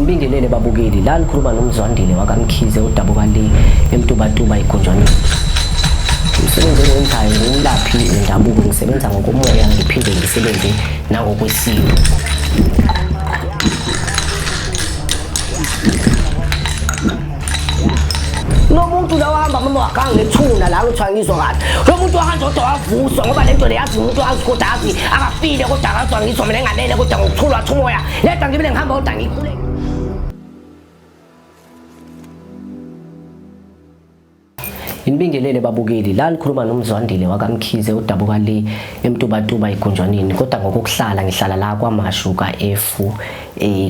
Nginibingelele babukeli, la nikhuluma noMzwandile wakaMkhize odabuka le eMtubatuba eGonjwaneni. Umsebenzi engiwenzayo ngumlaphi wendabuko, ngisebenza ngokomoya ngiphinde ngisebenze nangokwesintu. Lo muntu la wahamba mama waganga ngethuna la kuthiwa ngizwa kahle. Lo muntu wahamba kodwa wavuswa ngoba lento le yazi umuntu wazi kodwa azi akafile kodwa akazwa ngizwa mina engalele kodwa ngokuthulwa athi umoya. Leda ngibile ngihamba kodwa ngikhuleke. Nginibingelele babukeli, la nikhuluma noMzwandile wakaMkhize udabuka le eMtubatuba eGonjwaneni, kodwa ngokokuhlala ngihlala la kwaMashu ka-F.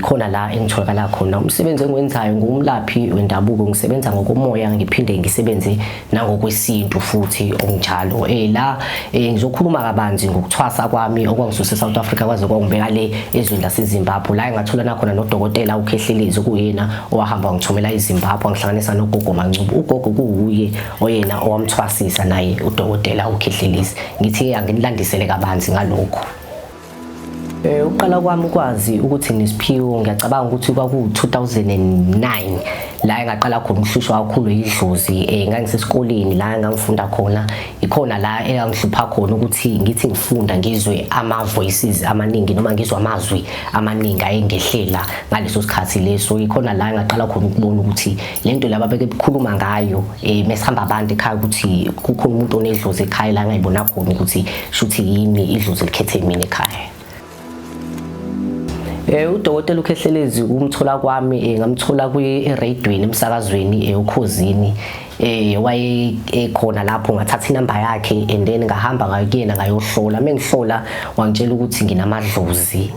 Khona la engitholakala khona. Umsebenzi engiwenzayo ngumlaphi wendabuko, ngisebenza ngokomoya ngiphinde ngisebenze nangokwesintu futhi okunjalo. La ngizokhuluma kabanzi ngokuthwasa kwami okwangisusa eSouth Africa kwaze kwangibeka le ezweni laseZimbabwe, la engatholana khona nodokotela uKhehlelezi okuyena owahamba wangithumela eZimbabwe wangihlanganisa nogogo Mancube. Ugogo kuwuye oyena owamthwasisa naye udokotela uKhehlelezi. Ngithi-ke anginilandisele kabanzi ngalokhu. Uqala kwami ukwazi ukuthi nginesiphiwo ngiyacabanga ukuthi kwaku-2009 la engaqala khona ukuhlushwa kakhulu yidlozi. Ngangisesikoleni la engangifunda khona, ikhona la engangihlupha khona ukuthi ngithi ngifunda ngizwe ama-voices amaningi noma ngizwe amazwi amaningi ayengehlela ngaleso sikhathi leso. Ikhona la engaqala khona ukubona ukuthi lento laba beke bekhuluma ngayo mesihamba abantu ekhaya ukuthi kukhona umuntu onedlozi ekhaya, la ngayibona khona ukuthi shuthi yimi idlozi elikhethe mina ekhaya. Udokotela uKhehlelezi umthola kwami ngamthola kwi-radioweni emsakazweni uKhozini, waye ekhona lapho, ngathatha inamba yakhe and then ngahamba ngayo kuyena ngayohlola. Mengihlola wangitshela ukuthi nginamadlozi,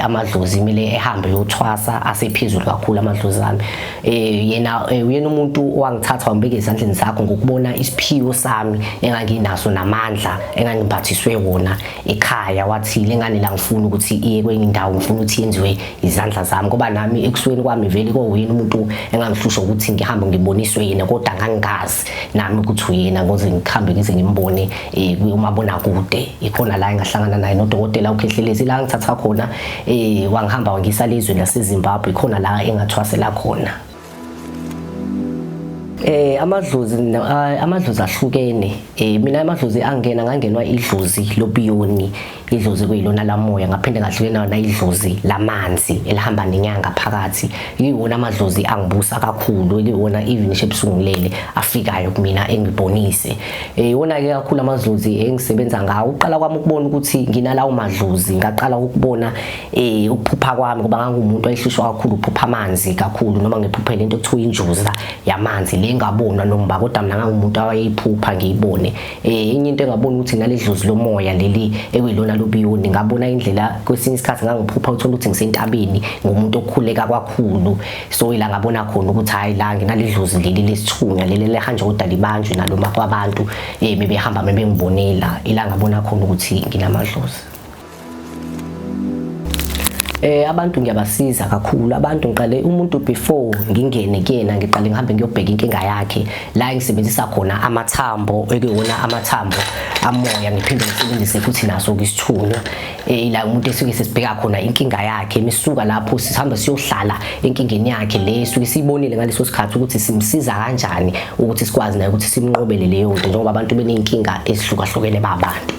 amadlozi kumele ehambe yothwasa, asephezulu kakhulu amadlozi ami. Yena uyena umuntu owangithatha wangibeka ezandleni zakho ngokubona isiphiwo sami enganginaso namandla engangimbathiswe wona ekhaya. Wathi le ngane la ngifuna ukuthi iye kwenye indawo, ngifuna ukuthi yenziwe izandla zami, ngoba nami ekusukeni kwami vele kowuyena umuntu engangihlushwa ukuthi ngihambe ngiboniswe yena, kodwa ngangingazi nami ukuthi uyena ngoze ngihambe ngize ngimbone kumabonakude. Ikhona la engahlangana naye nodokotela uKhehlelezi, la ngithatha khona wangihamba wangisa lezweni laseZimbabwe, ikhona la engathwasela khona. Amadlozi ahlukene. Mina amadlozi angena ngangenwa idlozi lobiyoni, idlozi kuyilona lamoya, ngaphinde ngahlukena na idlozi lamanzi elihamba nenyanga phakathi. Yiwona amadlozi angibusa kakhulu, yiwona even ngisho ebusuku ngilele afikayo kumina engibonise. Iwona ke kakhulu amadlozi engisebenza ngawo. Uqala kwami ukubona ukuthi nginalawo madlozi, ngaqala ukubona ukuphupha kwami, ngoba ngangumuntu oyihlushwa kakhulu ukuphupha amanzi kakhulu, noma ngiphuphele into ekuthiwa injuza yamanzi le ngabonwa noma, kodwa mina ngangumuntu awayeyiphupha ngiyibone. Enye into engabona ukuthi naleli dlozi lomoya leli ekuyilona lobiyoni, ngabona indlela kwesinye isikhathi ngangiphupha uthola ukuthi ngisentabeni ngumuntu okhuleka kakhulu, so ila ngabona khona ukuthi hayi la nginaleli dlozi leli lesithunywa leli lehanja kodwa libanjwe naloma kwabantu bebehamba bebengibonela, ila ngabona khona ukuthi nginamadlozi. Abantu ngiyabasiza kakhulu. Abantu ngiqale umuntu before ngingene kuyena ngiqale ngihambe ngiyobheka inkinga yakhe, la engisebenzisa khona amathambo ekuwona amathambo amoya, ngiphinde ngisebenzise futhi naso isithunywa. Ila umuntu esuke sesibheka khona inkinga yakhe, misuka lapho sihambe siyohlala enkingeni yakhe le esuke siyibonile ngaleso sikhathi ukuthi simsiza kanjani ukuthi sikwazi naye ukuthi simnqobele leyo nto, njengoba abantu beney'nkinga ezihlukahlukene babantu.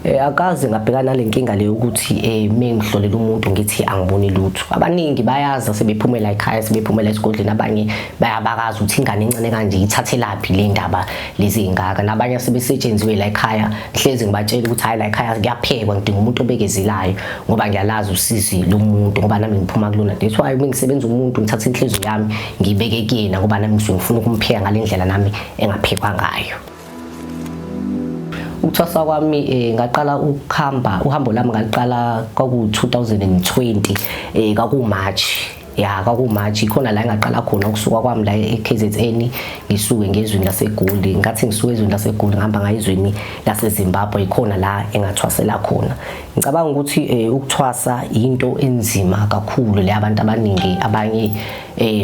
Akaze ngabhekana nale nkinga leyo ukuthi mengihlolela umuntu ngithi angiboni lutho. Abaningi bayazi sebephumela ekhaya, sebephumela esigodlweni, abanye bayabakaza ukuthi ingane encane kanje ithathelaphi le ndaba lezi ngaka, nabanye sebesetshenziwe la ekhaya. Ngihlezi ngibatshela ukuthi hayi la ekhaya kuyaphekwa, ngidinga umuntu obekezelayo ngoba ngiyalazi usizi lomuntu, ngoba nami ngiphuma kulona. That's why mengisebenza umuntu ngithatha inhliziyo yami ngiyibeke kuyena, ngoba nami ngisuke ngifuna ukumpheka ngale ndlela nami engaphekwa ngayo. Ukuthwasa kwami ngaqala ukuhamba, uhambo lami ngaliqala kwaku-2020, kwaku-March. Ya, kwaku-March ikhona la engaqala khona ukusuka kwami la e-KZN ngisuke ngezweni laseGoli. Ngathi ngisuke ezweni laseGoli ngihamba ngayo ezweni laseZimbabwe, ikhona la engathwasela khona. Ngicabanga ukuthi ukuthwasa into enzima kakhulu le abantu abaningi abanye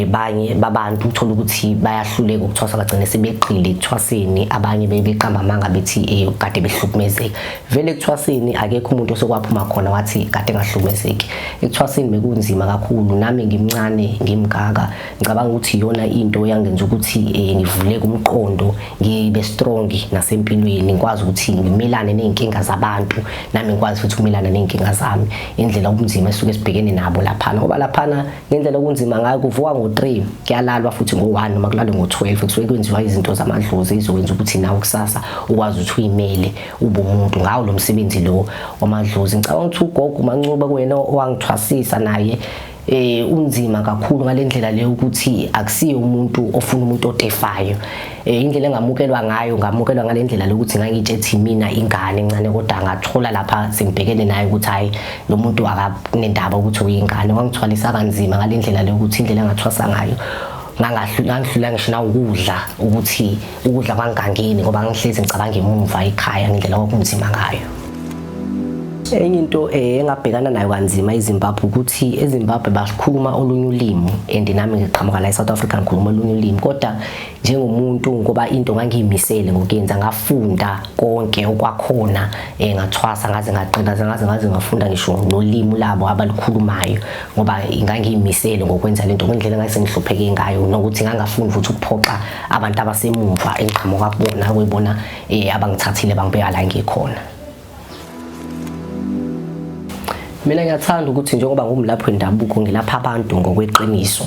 Banye babantu uthola ukuthi bayahluleka ukuthwasa, bagcine sebeqile ekuthwaseni, abanye bebeqamba amanga bethi kade behlukumezeka. Vele ekuthwaseni akekho umuntu osokwaphuma khona wathi kade engahlukumezeki. Ekuthwaseni bekunzima kakhulu, nami ngimncane ngimngaka, ngicabanga ukuthi iyona into eyangenza ukuthi ngivuleke umqondo, ngibe strong nasempilweni, ngikwazi ukuthi ngimelane nezinkinga zabantu, nami ngikwazi futhi ukumelana nezinkinga zami, indlela ubunzima esuke sibhekene nabo laphana. Ngoba laphana ngendlela okunzima ngayo, kuvuka ngo-3 kuyalalwa futhi ngo-1 noma kulalwe ngo-12, kusuke kwenziwa izinto zamadlozi ezokwenza ukuthi nawe kusasa ukwazi ukuthi uyimele ube umuntu ngawo lo msebenzi lo wamadlozi. Ngicabanga ukuthi ugogo uMaNcube kuyena owangithwasisa naye, unzima kakhulu ngalendlela leyo ukuthi akusiye umuntu ofuna umuntu otefayo. Indlela engamukelwa ngayo, ngamukelwa ngalendlela lokuthi ngangitshethi mina ingane encane, kodwa ngathola lapha sengibhekene naye ukuthi hayi, lo muntu akakunendaba ukuthi uyingane. Wangithwalisa kanzima ngalendlela leyo ukuthi indlela engathwasa ngayo ngangihlula ngisho nawukudla, ukuthi ukudla kwangangeni ngoba ngihlezi ngicabanga emuva ekhaya ngendlela kwakunzima ngayo. Enye into engabhekana nayo kanzima eZimbabwe ukuthi eZimbabwe bakhuluma olunye ulimi, and nami ngiqhamuka la eSouth Africa ngikhuluma olunye ulimi, kodwa njengomuntu ngoba into ngangiyimisele ngokuyenza, ngafunda konke okwakhona, ngathwasa ngaze ngaqeda, ngaze ngafunda ngisho nolimi labo abalukhulumayo, ngoba ngangiyimisele ngokwenza lento ngendlela engase ngihlupheke ngayo, nokuthi ngangafuni futhi ukuphoxa abantu abasemuva engiqhamuka kubona, kuyibona abangithathile bangibeka la ngikhona. Mina ngiyathanda ukuthi njengoba ngumlaphi wendabuko ngilapha abantu ngokweqiniso,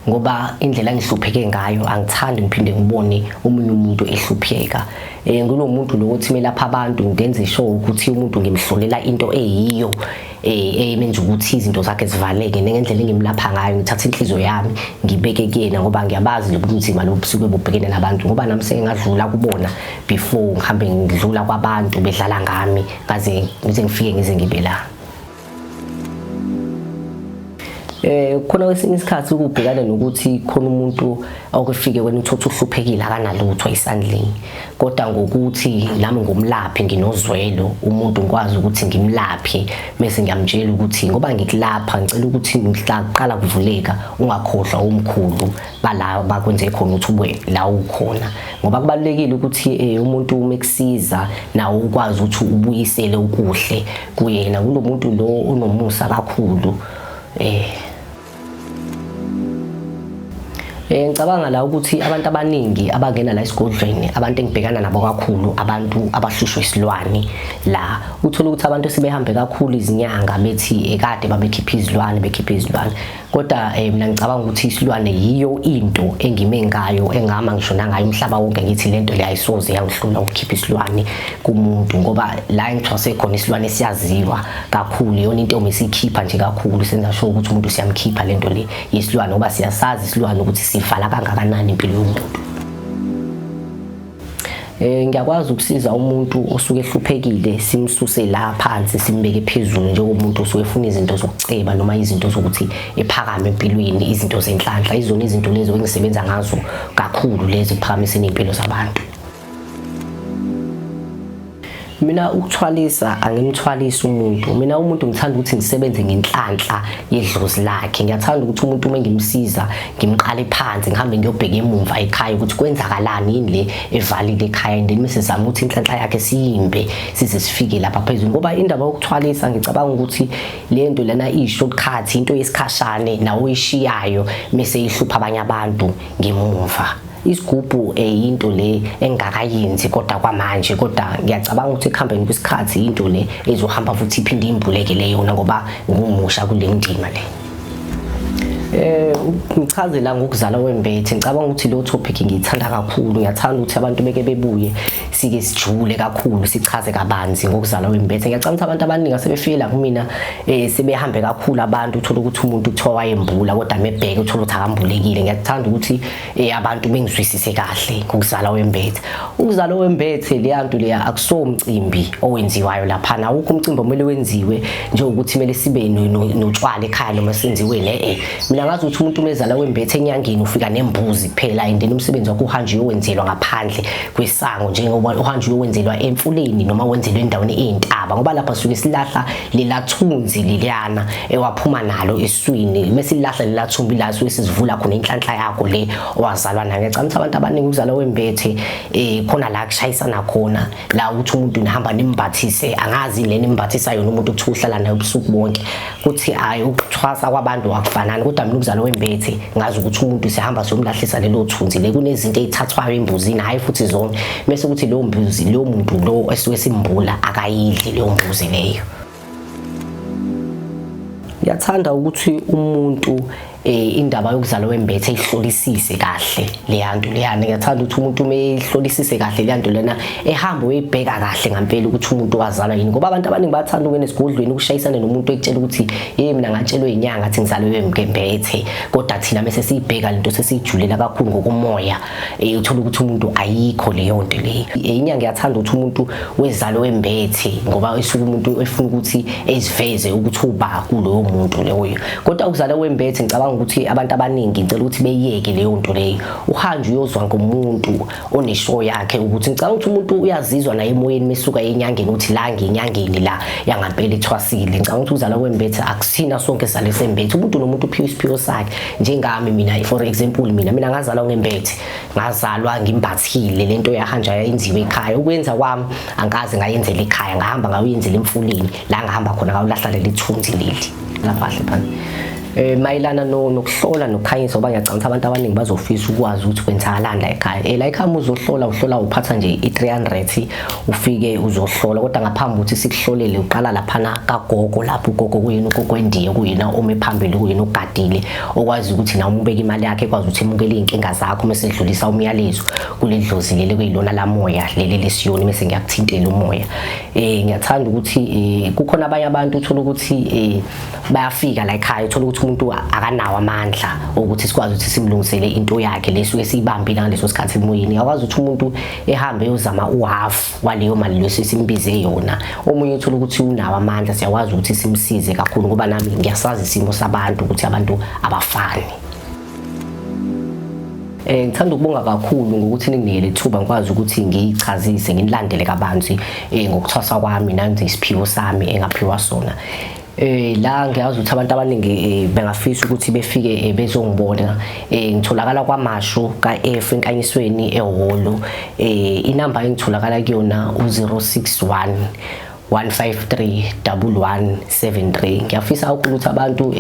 ngoba indlela engihlupheke ngayo angithandi ngiphinde ngibone omunye umuntu ehlupheka. Ngulo muntu lo othi melapha abantu ngenze sure ukuthi umuntu ngimhlolela into eyiyo eyenza ukuthi izinto zakhe zivaleke, ngendlela engimlapha ngayo ngithatha inhliziyo yami ngibeke kuyena, ngoba ngiyabazi lobunzima lobusuke bubhekene nabantu, ngoba nami sengingadlula kubona before ngihambe ngidlula kwabantu bedlala ngami ngaze ngize ngifike ngize ngibe la. Khona kwesinye isikhathi ukubhekana nokuthi khona umuntu okufike wena uthotha uhluphekile akanalutho esandleni, kodwa ngokuthi nami ngumlaphi nginozwelo, umuntu ngikwazi ukuthi ngimlaphe bese ngiyamtshela ukuthi ngoba ngikulapha ngicela ukuthi ngiqala kuvuleka ungakhohlwa omkhulu bala bakwenze khona ukuthi ube la ukhona, ngoba kubalulekile ukuthi umuntu uma ekusiza nawe ukwazi ukuthi ubuyisele okuhle kuyena. Kulomuntu lo onomusa kakhulu. Ngicabanga la ukuthi abantu abaningi abangena la esigodlweni, abantu engibhekana nabo kakhulu abantu abahlushwa isilwane la. Uthola ukuthi abantu sebehambe kakhulu izinyanga bethi ekade babekhipha izilwane, bekhipha izilwane, kodwa mina ngicabanga ukuthi isilwane yiyo into engime ngayo, engama ngisho nangayo umhlaba wonke, ngithi lento le ayisoze yangihlula ukukhipha isilwane kumuntu, ngoba la engithwase khona isilwane siyaziwa kakhulu, iyona into omisikhipha nje kakhulu, senza sure ukuthi umuntu siyamkhipha lento le yesilwane, ngoba siyasazi isilwane ukuthi sivala kangakanani impilo yomuntu. Ngiyakwazi ukusiza umuntu osuke ehluphekile, simsuse la phansi simbeke phezulu, njengomuntu osuke efuna izinto zokuceba noma izinto zokuthi ephakame empilweni, izinto zenhlanhla, izona izinto lezo engisebenza ngazo kakhulu lezo ekuphakamiseni impilo zabantu. Mina ukuthwalisa angimthwalisi umuntu, mina umuntu ngithanda ukuthi ngisebenze ngenhlanhla yedlozi lakhe. Ngiyathanda ukuthi umuntu uma ngimsiza ngimqale phansi ngihambe ngiyobheka emumva ekhaya ukuthi kwenzakalani, yini le evalile ekhaya, and then bese sizama ukuthi inhlanhla yakhe siyimbe size sifike lapha phezulu. Ngoba indaba yokuthwalisa ngicabanga ukuthi le nto lena iyi-shortcut, into yesikhashane nawe oyishiyayo mese ihlupha abanye abantu ngemuva. Isigubhu into le engakayenzi kodwa kwamanje, kodwa ngiyacabanga ukuthi ekuhambeni kwesikhathi into le ezohamba futhi iphinde imbuleke le yona, ngoba ngumusha kule ndima le. Ngichaze la ngokuzala wembethe, ngicabanga ukuthi lo topic ngiyithanda kakhulu. Ngiyathanda ukuthi abantu beke bebuye sike sijule kakhulu sichaze kabanzi ngokuzala wembethe. Ngiyacabanga ukuthi abantu abaningi asebefika kumina sebehambe kakhulu abantu, uthola ukuthi umuntu kuthiwa wayembula kodwa mebheke uthola ukuthi akambulekile. Ngiyathanda ukuthi abantu bengizwisise kahle ngokuzala wembethe. Ukuzala wembethe leya nto leya akuso umcimbi owenziwayo laphana, awukho umcimbi omele wenziwe njengokuthi kumele sibe notshwala ekhaya noma senziwe le. Mina Mina ngazi ukuthi umuntu umezala wembethe enyangeni ufika nembuzi kuphela, and then umsebenzi wakho uhanjwe uyowenzelwa ngaphandle kwesango, njengoba uhanjwe uyowenzelwa emfuleni noma wenzelwe endaweni eyintaba, ngoba lapha suke silahla lela thunzi leliyana ewaphuma nalo eswini. Bese silahla lela thumbi la suke sizivula khona inhlanhla yakho le owazalwa nayo. Ngiyacabanga ukuthi abantu abaningi ukuzalwa wembethe khona la kushayisana khona la ukuthi umuntu nihamba nimbathise, angazi le nimbathisa yona umuntu kuthiwa uhlala naye ubusuku bonke, kuthi hayi ukuthwasa kwabantu akufanani. Kodwa mina ukuzalwa wembethe ngazi ukuthi umuntu sihamba siyomlahlisa lelo thunzi le, kunezinto ey'thathwayo embuzini, hhayi futhi zonke, bese kuthi leyo mbuzi leyo muntu lo esuke simbula akayidli leyo mbuzi leyo. Ngiyathanda ukuthi umuntu indaba yokuzalwa wembethe ihlolisise kahle leya nto leyana. Ngiyathanda ukuthi umuntu uma ehlolisise kahle leya nto lena ehambe uyibheka kahle ngampela ukuthi umuntu wazalwa yini, ngoba abantu abaningi bayathanda ukungena esigodlweni ukushayisana nomuntu ekutshela ukuthi hey mina ngatshelwe inyanga athi ngizalwe ngembethe, kodwa thina mase siyibheka lento sesiyijulela kakhulu ngokomoya, uthola ukuthi umuntu ayikho leyo nto leyo. Inyanga iyathanda ukuthi umuntu wezalwe wembethe ngoba esuke umuntu efuna ukuthi eziveze ukuthi uba kuloyo muntu leyo. Kodwa ukuzalwa wembethe ngicabanga ukuthi abantu abaningi ngicela ukuthi beyeke leyo nto leyo, uhanjwe uyozwa ngomuntu oneshow yakhe ukuthi ngicabanga ukuthi umuntu uyazizwa naye emoyeni mesuka enyangeni ukuthi la nginyangeni la yangampela ithwasile. Ngicabanga ukuthi ukuzalwa kwembethe akusina sonke sizalwe sembethe, umuntu nomuntu uphiwe isiphiwo sakhe. Njengami mina for example, mina ngazalwa ngembethe, ngazalwa ngimbathile, lento yahanja yenziwe ekhaya. Ukwenza kwami angikaze ngayenzela ekhaya, ngahamba ngayenzela emfuleni la ngahamba khona ngawulahla leli thunzi leli lapha kahle phansi. Mayelana nokuhlola nokukhanyisa, ngoba ngiyacabanga ukuthi abantu abaningi bazofisa ukwazi ukuthi kwenzakalani la ekhaya. La ekhaya uma uzohlola uhlola uphatha nje i-300 ufike uzohlola, kodwa ngaphambi ukuthi sikuhlolele uqala laphana kagogo, lapho ugogo kuyena ugogo endiye kuyena ome phambili, kuyena ogadile okwazi ukuthi nawe ubeke imali yakhe ekwazi ukuthi emukele iy'nkinga zakho mese edlulisa umyalezo kuleli dlozi leli kuyilona lamoya leli lesiyoni, mese ngiyakuthintela umoya. Ngiyathanda ukuthi kukhona abanye abantu uthola ukuthi bayafika la ekhaya, uthola ukuthi umuntu akanawo amandla ukuthi sikwazi ukuthi simlungisele into yakhe lesuke siyibambile ngaleso sikhathi emoyeni. Uyakwazi ukuthi umuntu ehambe eyozama uhalf waleyo mali leso simbize yona, omunye uthola ukuthi unawo amandla, siyakwazi ukuthi simsize kakhulu, ngoba nami ngiyasazi isimo sabantu ukuthi abantu abafani. Ngithanda ukubonga kakhulu ngokuthi ninginike lethuba ngikwazi ukuthi ngiyichazise nginilandele kabanzi ngokuthwasa kwami nanzi isiphiwo sami engaphiwa sona. La ngiyazi ukuthi abantu abaningi bengafisa ukuthi befike bezongibona. Ngitholakala kwaMashu ka-F enkanyisweni ehholo. Inamba engitholakala kuyona u-061 153 1173. Ngiyafisa kakhulu ukuthi abantu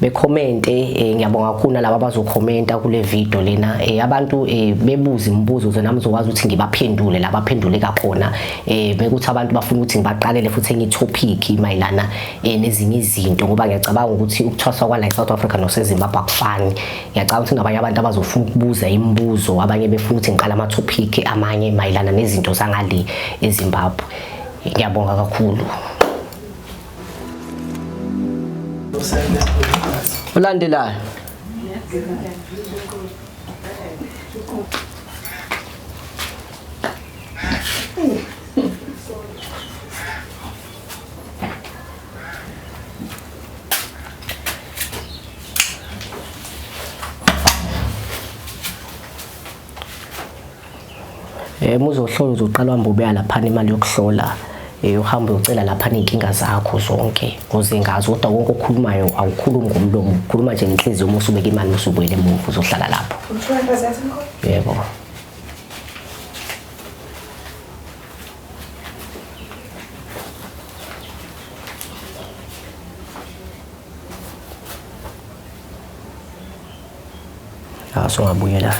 bekhomente, ngiyabonga kakhulu nalabo abazokhomenta kule video lena. Abantu bebuza imibuzo ukuze nami ngizokwazi ukuthi ngibaphendule la baphenduleka khona. Bekuthi abantu bafuna ukuthi ngibaqalele futhi enye topic mayelana nezinye izinto, ngoba ngiyacabanga ukuthi ukuthwaswa kwala eSouth Africa noseZimbabwe akufani. Ngiyacabanga ukuthi nabanye abantu abazofuna ukubuza imibuzo, abanye befuna ukuthi ngiqale ama topic amanye mayelana nezinto zangale eZimbabwe. Ngiyabonga kakhulu. Ulandelayo. Uma uzohlola uzoqala uhambe ubeya laphana imali yokuhlola, uhambe uyocela laphana iy'nkinga zakho zonke uze ngazo, kodwa konke okukhulumayo awukhulumi ngomlomo, ukhuluma nje ngenhliziyo. Uma usubeka imali usubuyele emuva uzohlala lapho. Yebo. Sungabuyela.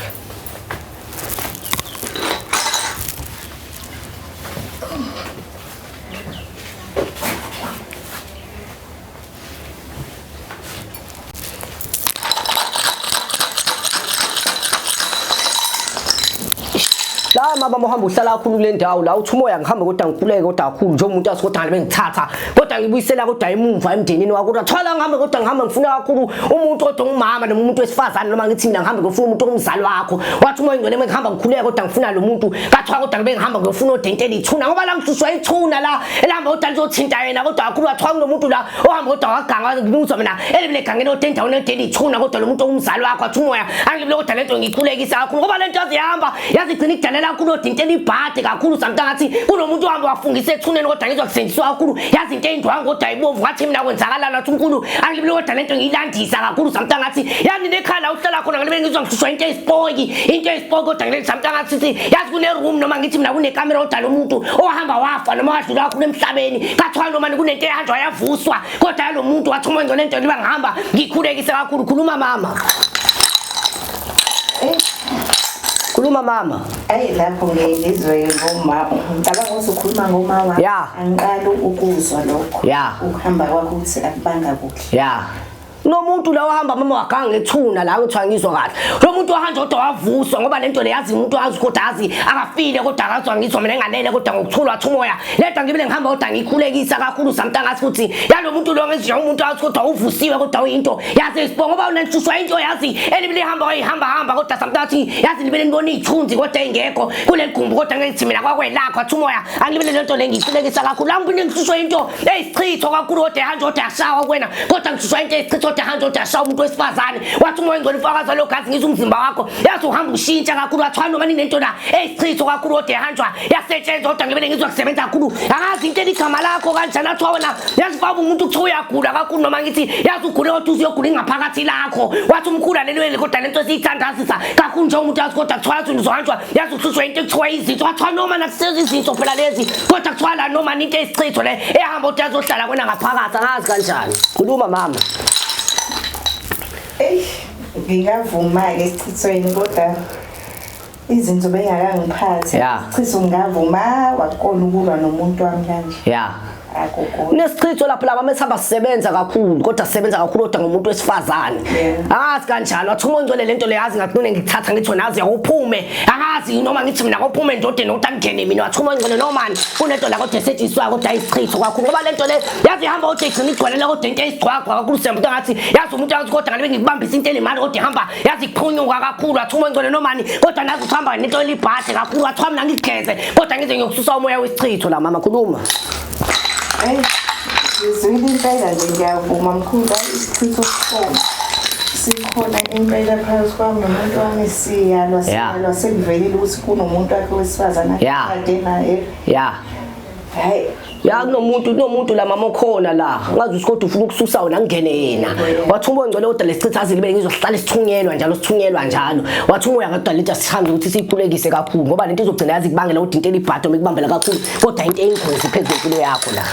La mama uhamba uhlala kakhulu kule ndawo la, uthi umoya ngihambe kodwa ngikhuleke kodwa kakhulu njengomuntu azi kodwa bengithatha kodwa ngibuyisela kodwa emumva emndenini wakho. Kodwa thwala ngihambe kodwa ngihambe ngifuna kakhulu umuntu kodwa ungumama noma umuntu wesifazane, noma ngithi mina ngihambe ngiyofuna umuntu ongumzali wakho. Wathi umoya ngcwele ngihamba ngikhuleka kodwa ngifuna lo muntu kathiwa kodwa ngibe ngihamba ngiyofuna odentela ithuna, ngoba la ngihlushwa ithuna la elihamba kodwa lizothinta yena kodwa kakhulu. Wathiwa kunomuntu la ohamba kodwa waganga, ngibuzwa mina elibile egangeni kodwa endaweni edela ithuna kodwa lo muntu ongumzali wakho. Wathi umoya angibile kodwa lento ngiyikhulekisa kakhulu, ngoba lento yazi ihamba yazi igcina ikudalela kakhulu odintela ibhade kakhulu. Samta ngathi kunomuntu ohamba wafungisa ethuneni kodwa ngizwa kusenziswa kakhulu, yazi into eyindwangu kodwa ibomvu. Ngathi mina kwenzakalani? Wathi umkhulu angibile kodwa lento ngiyilandisa kakhulu. Samta ngathi yani nekhala uhlala khona ngalibe ngizwa ngihlushwa into eyisipoki, into eyisipoki kodwa ngile. Samta ngathi yazi kune-room noma ngithi mina kunekamera kodwa lo muntu owahamba wafa noma wadlula kakhulu emhlabeni kathiwa noma kunento ehanjwa yavuswa kodwa yalo muntu. Wathi umoya ngcwele lento liba ngihamba ngikhulekise kakhulu. Khuluma mama, khuluma mama. Ayi, lapho ngizwe ngoma, ngicabanga ukuthi ukhuluma ngoma wami. Angiqali ukuzwa lokho. Ukuhamba kwakho ukuthi akubanga kuhle. Ya, nomuntu la ohamba mama waganga ethuna la, ngithiwa ngizwa kahle lo muntu wahanja kodwa wavuswa, ngoba lento le yazi umuntu wazi kodwa azi akafile kodwa akazwa ngizwa mina engalele kodwa ngokuthula. Wathi umoya lento ngibile ngihamba kodwa ngikhulekisa kakhulu. Samtanga futhi yalo muntu lo ngizwa umuntu wazi kodwa uvusiwe kodwa uyinto yazi isibongo, ngoba unenhlushwa into yazi elibile ihamba wayihamba hamba kodwa samtanga yazi libele nibona iy'thunzi kodwa engekho kuleli gumbi kodwa ngithi mina kwakwelakho. Wathi umoya angibile lento le ngikhulekisa kakhulu, angibile ngihlushwa into eyisichitho kakhulu kodwa ehanja kodwa yashawa kuwena, kodwa ngihlushwa into eyisichitho kodwa ehanja kodwa yashawa umuntu wesifazane. Wathi umoya ngcwele ufakaza lo gazi ngizwa umzimba wakho yazi uhamba ushintsha kakhulu. Wathiwa noma ninento la eyisichitho kakhulu kodwa ehanjwa yasetshenzwa kodwa ngibele ngizwa kusebenza kakhulu, angazi into eligama lakho kanjani. Athiwa wena yazi faka umuntu kuthiwa uyagula kakhulu noma ngithi yazi ugule kodwa uzuyogula ingaphakathi lakho. Wathi umkhulu alelweli kodwa lento esiyithandazisa kakhulu njengomuntu yazi kodwa kuthiwa yazi uzohanjwa yazi uhlushwa into ekuthiwa izinso. Wathiwa noma nakuseza izinso phela lezi kodwa kuthiwa la noma into eyisichitho le ehamba kodwa yazohlala kwena ngaphakathi, angazi kanjani. Khuluma mama. Eyi, ngingavuma-ke esichithweni kodwa izinto bengakangiphathi. Chitho ngingavuma, wakona ukulwa nomuntu wami kanje. Akukona. Nesichitho lapho laba mesihamba sisebenza kakhulu kodwa sisebenza kakhulu kodwa ngomuntu wesifazane. Angazi kanjalo. Wathi umoya ngcwele lento le yazi ngaqine ngikuthatha ngithi wena yazi awuphume, angazi noma ngithi mina kophume endodeni ukuthi angene mina. Wathi umoya ngcwele noma kunento la kodwa esetshenziswayo kodwa ayisichitho kakhulu, ngoba lento le yazi ihamba kodwa igcina igcwalele kodwa into eyisigcwagcwa kakhulu. Siyambuta ngathi yazi umuntu yazi kodwa ngalibe ngikubambisa into enemali kodwa ihamba yazi kuphunyuka kakhulu. Wathi umoya ngcwele nomani kodwa nazi uhamba nento elibhadle kakhulu. Wathiwa mina ngigeze kodwa ngize ngiyokususa umoya wesichitho la mama. Khuluma. Eyi, ngizwile impela nje, ngiyavuma mkhulu, hayi isichitho sikhona. Sikhona impela phakathi kwami nomuntu wami, siyalwa, siyalwa sekuvelile ukuthi kunomuntu wakhe wesifazane akade naye. Hayi. Ya, kunomuntu la mama okhona la ngazi ukuthi kodwa ufuna ukususa wena ngene yena. Wathi umoya ngcwele kodwa lesichithazi libe ngizohlala sithunyelwa njalo, sithunyelwa njalo. Wathi umoya kodwa lento asihambe ukuthi siyikhulekise kakhulu, ngoba lento izogcina yazi kubangela ukuthi into elibhado mikubambela kakhulu kodwa into eyingozi phezu kwempilo yakho la.